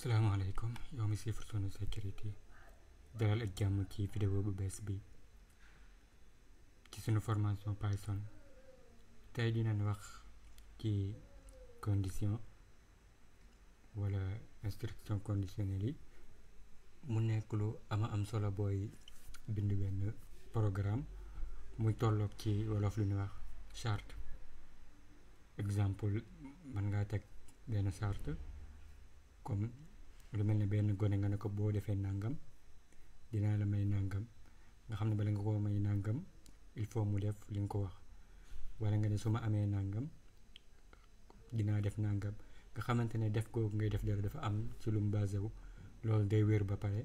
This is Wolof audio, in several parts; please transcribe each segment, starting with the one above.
salaamaaleykum yow mi siifar Sunu Security dalal ak jàmm ci vidéo bu bees bi ci sunu formation Python. tey dinañ wax ci condition wala instruction conditionnelle yi mu nekk lu am solo booy bind benn programme muy tolloog ci wolof lu ñuy wax charte. exemple mën ngaa teg benn charte comme lu mel ne benn gone nga ne ko boo defee nangam dinaa la may nangam, nga xam ne bala nga ko may nangam il faut mu def li nga ko wax, wala nga ne su ma amee nangam dinaa def nangam, nga xamante ne def googu ngay def dara dafa am ci lu mu basé wu. loolu day wér ba pare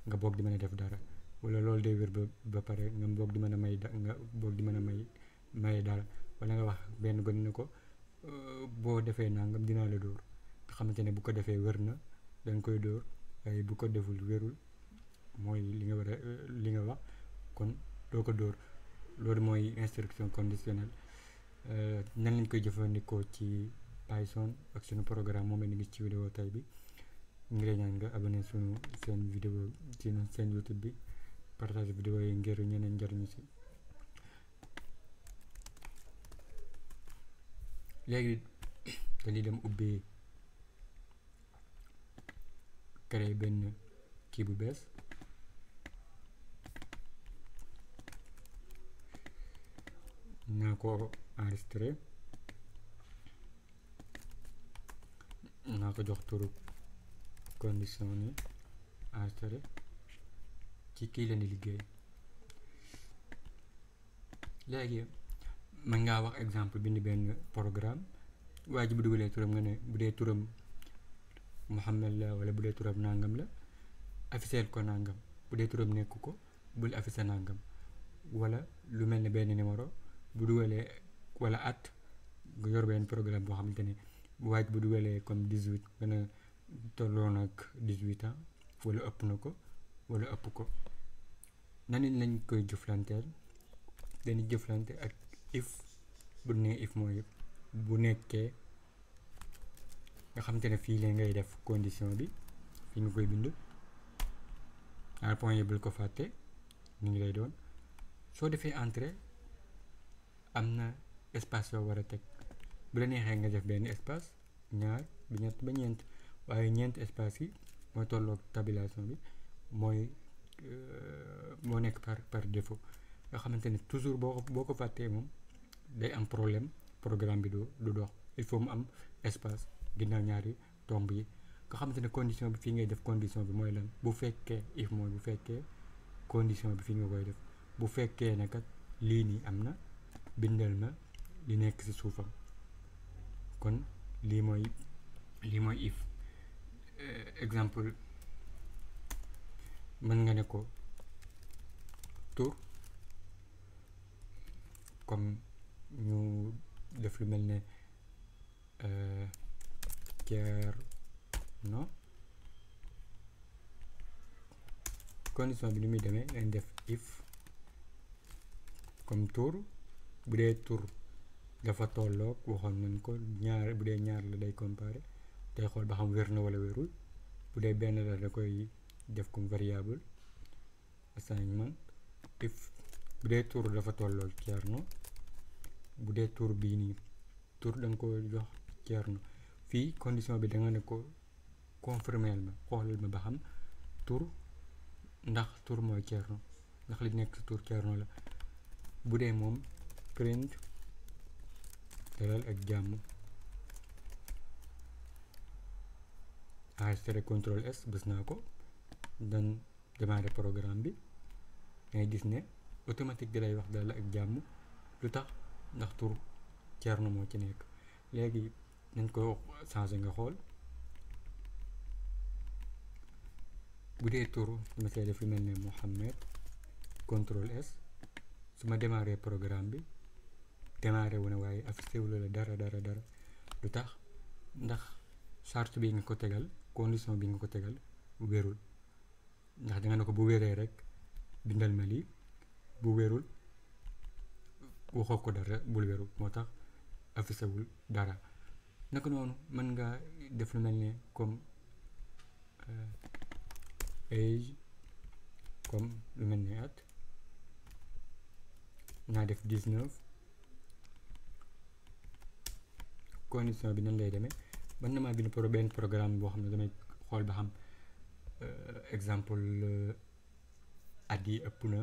nga boog di mën a def dara, wala loolu day wér ba pare nga boog di mën a may nga boog di mën a may dara, wala nga wax benn gone ne ko boo defee nangam dinaa la dóor, nga xamante ne bu ko defee wér na dañ koy dóor, waaye bu ko deful wérul mooy li nga war a li nga wax kon doo ko dóor. loolu mooy instruction conditionnelle. nan lañ koy jëfandikoo ci Python ak sunu programme moom la ñu gis ci vidéo tey bi. ñu ngi lay ñaan nga abonné sunu seen vidéo ci seen YouTube bi, partage vidéo yi ngir ñeneen njariñu si. léegi dañuy dem ubbi créer benn kii bu bees. naa ko enregistré, naa ko jox turu condition ni enregistré ci kii la ni liggéey. léegi mën ngaa wax exemple bind benn programme, waa ji bu dugalee turam nga ne bu dee turam Muhammad la wala bu dee turam nangam la afficher ko nangam, bu dee turam nekk ko bul afficher nangam, wala lu mel ne benn numéro bu dugalee wala at nga yor benn programme boo xamante ne bu waaj bu dugalee comme 18 nga ne tolloon ak 18 ans wala ëpp na ko wala ëpp ko. nan lañ koy jëflanteel, dañuy jëflante ak if. bu ne if mooy bu nekkee nga xamante ne fii la ngay def condition bi, fii nga koy bind à point yi bul ko fàtte ñu ngi lay doon. soo defee entrée am na espace yoo war a teg, bu la neexee nga def benn espace, ñaar ba ñett ba ñeent, waaye ñeent espace yi mooy tolloog tabulation bi, mooy moo nekk par défaut, nga xamante ne toujours boo ko fàttee moom day am problème, programme bi du dox. il faut mu am espace ginnaaw ñaari tomb yi, nga xamante ne condition bi fii ngay def condition bi mooy lan. bu fekkee if mooy bu fekkee condition bi fii nga koy def, bu fekkee ne kat lii nii am na bindal ma li nekk ci suufam. kon lii mooy if. exemple mën nga ne ko tur, comme ñu def lu mel ne Thierno. condition bi ni muy demee dañ def if comme tur, bu dee tur dafa tolloog waxoon nañ ko ñaar, bu dee ñaar la day comparer day xool ba xam wér na wala wérul, bu dee benn la da koy def comme variable assignment. if bu dee tur dafa tolloog Thierno, bu dee tur bii nii tur da nga ko jox Thierno, fii condition bi da nga ne ko confirmeel ma, xoolal ma ba xam tur ndax tur mooy Thierno, ndax li nekk tur Thierno la. bu dee moom print dalal ak jàmm, enregistré contrôle S bës naa ko, dan démarrer programme bi, ngay gis ne automatique di lay wax dalal ak jàmm. lu tax? ndax tur Thierno moo ci nekk. léegi nañ ko changé nga xool. bu dee tur ma see def lu mel ne Mohamed, contrôle S, su ma démarrer programme bi démarré wu na waaye affiché wu la dara. lu tax? ndax charte bi nga ko tegal, condition bi nga ko tegal wérul. ndax danga ne ko bu wéree rek bindal ma lii, bu wérul waxoo ko dara bul wérul, moo tax affiché wul dara. naka noonu mën nga def lu mel ne comme age comme lu mel ni at naa def 19. condition bi nan lay demee man na maa bind benn programme boo xam ne damay xool ba xam exemple at yi ëpp na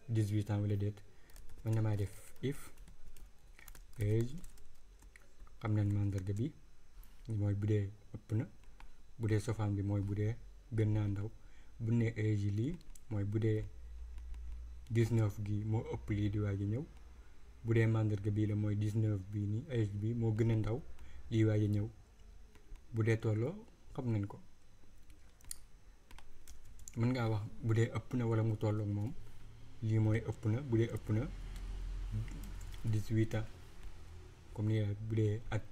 18 ans wala déet. man na maa def if age xam nañ mandarga bi mooy bu dee ëpp na, bu dee sofaan bi mooy bu dee gën naa ndaw, bu ne age lii mooy bu dee 19 gi moo ëpp lii di waaj a ñëw, bu dee mandarga bii la mooy 19 bii nii age bi moo gën a ndaw lii waaj a ñëw. bu dee tolloo xam nañ ko, mën ngaa wax bu dee ëpp na wala mu tolloog moom lii mooy ëpp na, bu dee ëpp na 18 ans comme ni bu dee at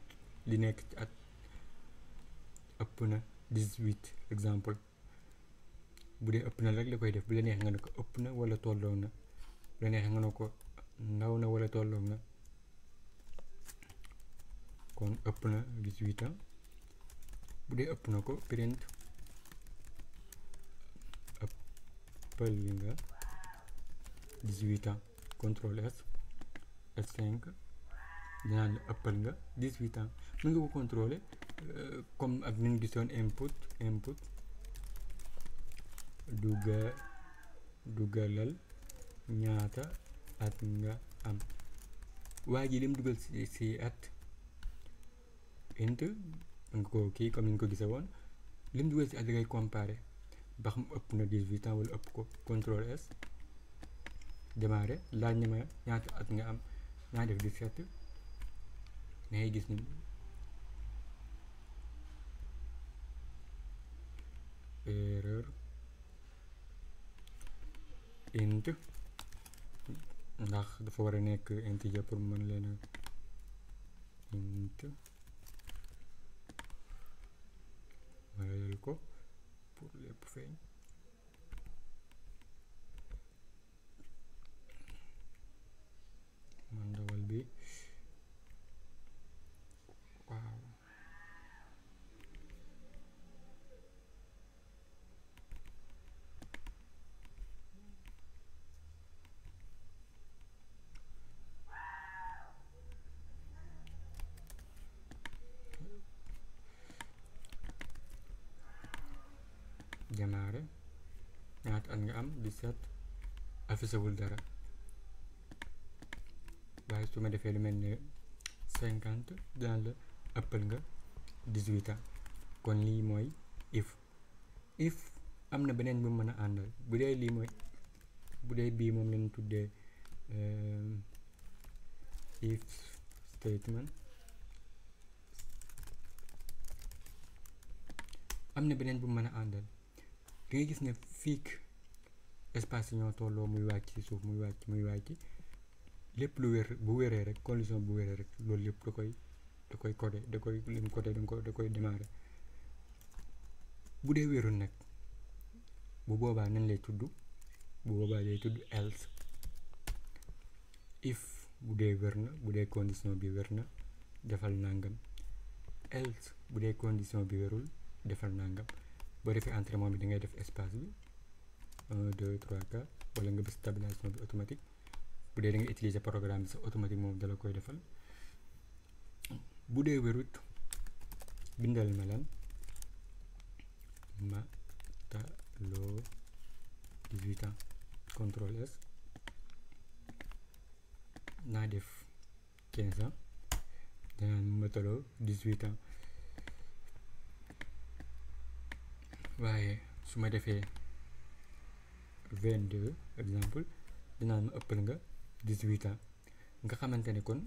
li nekk ci at ëpp na 18 exemple. bu dee ëpp na rek la koy def, bu la neex nga ne ko ëpp na wala tolloo na, bu la neex nga ne ko ndaw na wala tolloo na. kon ëpp na 18 ans. bu dee ëpp na ko print ëppal nga 18 ans contrôle S F5 dinaa la ëppal nga 18 ans. mën nga ko contrôler comme ak ni ñu gisoon input dugalal ñaata at nga am. waa ji lim dugal si at int nga ko kii comme ni ñu ko gisee woon, lim dugal si at da ngay comparer ba xam ëpp na 18 ans wala ëpp ko. contrôle S démarrer laaj na ma ñaata at nga am, naa def 17. da ngay gis ni erreur int ndax dafa war a nekk integer pour mën leen a int mayal ko pour lépp feeñ. man dawal bi waaw démarrer ñaata at nga am 17 affiché wul dara. waaye su ma defee lu mel ne 50 daan la ëppal nga 18 ans. kon lii mooy if am na beneen bu mën a àndal. bu dee lii mooy bu dee bii moom lañu tuddee if statement. am na beneen bu mën a àndal. da ngay gis ne fiik espace yi ñoo tolloo muy wàcc ci suuf muy wàcc lépp lu wér bu wéree rek condition bu wéree rek loolu lépp da koy codé da koy lim codé da koy démarrer. bu dee wérul nag bu boobaa nañ lay tudd, bu boobaa lay tudd else. if bu dee wér na, bu dee condition bi wér na defal nangam, else bu dee condition bi wérul defal nangam. boo defee entrée moom bi da ngay def espace bi 1 2 3 4 wala nga bës tabulation bi automatique. bu dee da nga utiliser programme bi sa automatique moom dala koy defal. bu dee wérut bindal ma lan mataloo 18 ans contrôle S naa def 15 ans danaan mataloo 18 ans. waaye su ma defee 22 exemple dinaan ma ëppal nga 18 ans. nga xamante ne kon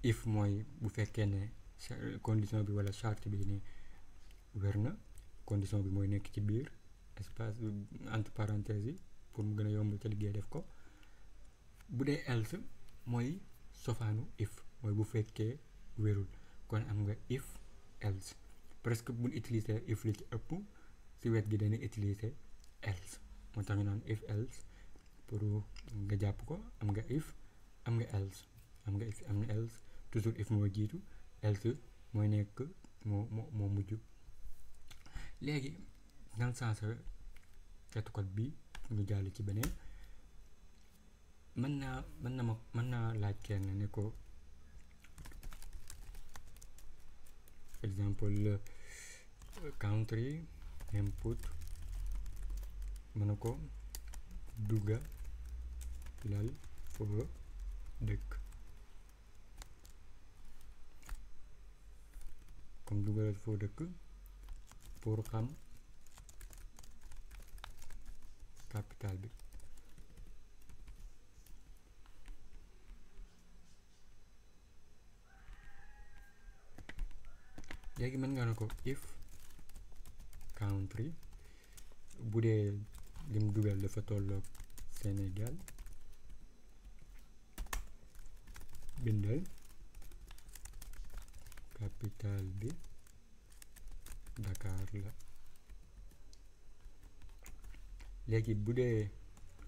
if mooy bu fekkee ne condition bi wala charte bi ni wér na, condition bi mooy nekk ci biir espace entre parenthèses yi pour mu gën a yomb ca liggéey def ko. bu dee else mooy sofaanu if, mooy bu fekkee wérul. kon am nga if else. presque buñ utiliser if li ci ëpp si wet gi dañuy utiliser else, moo tax ñu naan if else pour nga jàpp ko. am nga if am nga else, am nga if am nga else, toujours if moo jiitu, else mooy nekk moo mujj. léegi nan sensé xeetu code bi ñu jàll ci beneen mën naa laaj kenn ne ko exemple country input mën na ko dugalal foo dëkk comme dugalal foo dëkk pour xam capital bi léegi mën nga ne ko if country bu dee lim dugal dafa tolloog Sénégal bindal capital bi Dakar la. léegi bu dee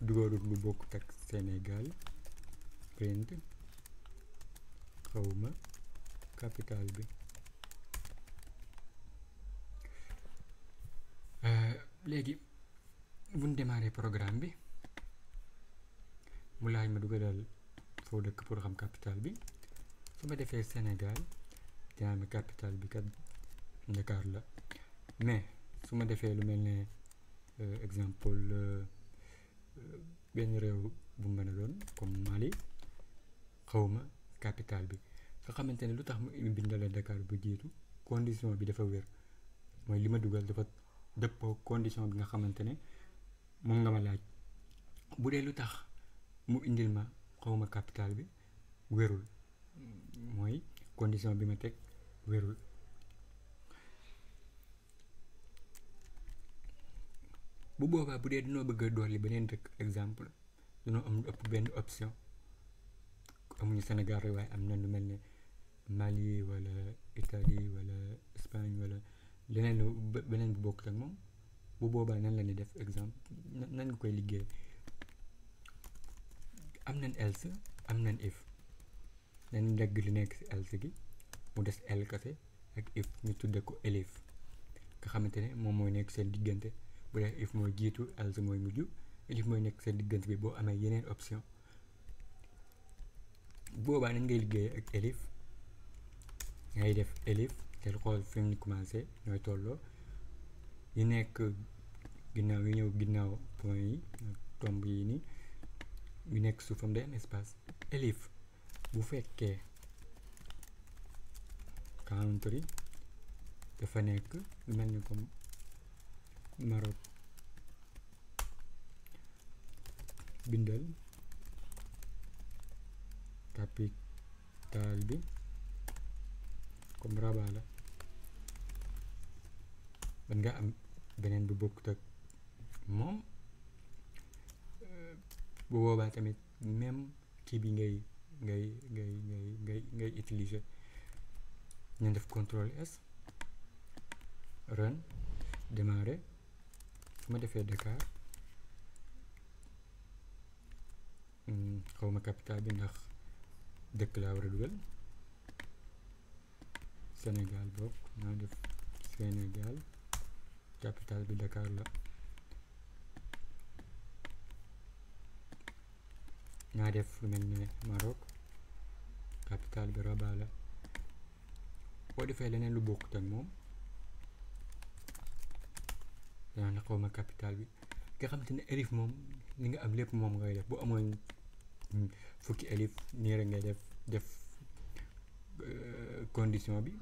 dugalul lu bokkut ak Sénégal print xawma capital bi. léegi buñ démarré programme bi mu laaj ma dugalal foo dëkk pour xam capital bi su ma defee Sénégal dinaa am capital bi kat Dakar la mais su ma defee lu mel ne exemple benn réew bu mën a doon comme Mali xawma capital bi nga xamante ne lu tax mu bindale Dakar bu jiitu condition bi dafa wér mooy li ma dugal dafa dëppoo condition bi nga xamante ne moom nga ma laaj. bu dee lu tax mu indil ma xawma capital bi wérul mooy condition bi ma teg wérul. bu boobaa bu dee dañoo bëgg a dolli beneen dëkk exemple dañoo am lu ëpp benn option amuñu Sénégal rek waaye am na lu mel ne Mali wala Italie wala Espagne wala leneen lu beneen bu bokkut ak moom bu boobaa nan la ñuy def exemple nan nga koy liggéey. am nañ else am nañ if nañ dagg li nekk ci else gi mu des el kase ak if ñu tudde ko elif nga xamante ne moom mooy nekk seen diggante. bu dee if mooy jiitu else mooy mujj elif mooy nekk seen diggante bi boo amee yeneen option. boobaa nañ ngay liggéey ak elif ngay def elif te xool fi mu commencé ñooy tolloo yi nekk ginnaaw yi ñëw ginnaaw point yi tomb yi nii yu nekk suufam day am espace. elif bu fekkee country dafa nekk lu mel ni comme Maroc bindal capital bi comme Rabat la. ban nga am beneen bu bokkut ak moom bu boobaa tamit même kii bi ngay utiliser ñu def contrôle S run démarrer. su ma defee Dakar xawma capital bi ndax dëkk laa war a dugal Sénégal bokk naa def Sénégal capital bi Dakar la. naa def lu mel ne Maroc capital bi Rabat la. boo defee leneen lu bokkut ak moom danaa ne xawma capital bi nga xamante ne elif moom li nga am lépp moom ngay def bu amoon fukki elif nii rek ngay def condition bi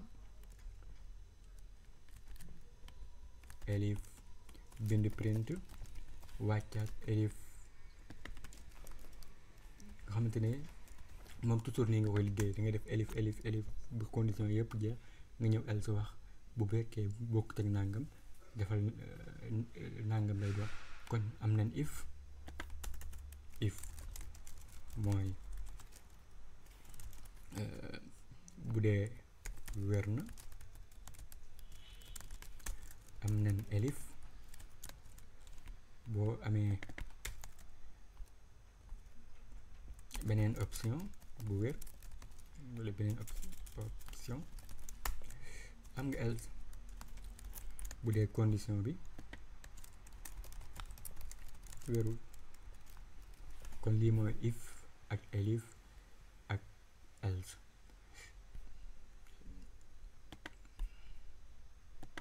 elif bind print wàccaat elif nga xamante ne moom toujours nii nga koy liggéey da ngay def elif bu condition yëpp jeex nga ñëw else wax bu fekkee bokkut ak nangam defal nangam lay doon. kon am nañ if mooy bu dee wér na. am nañ elif boo amee beneen option bu wér wala beneen option am nga else bu dee condition bi wérul kon lii mooy if ak elif ak else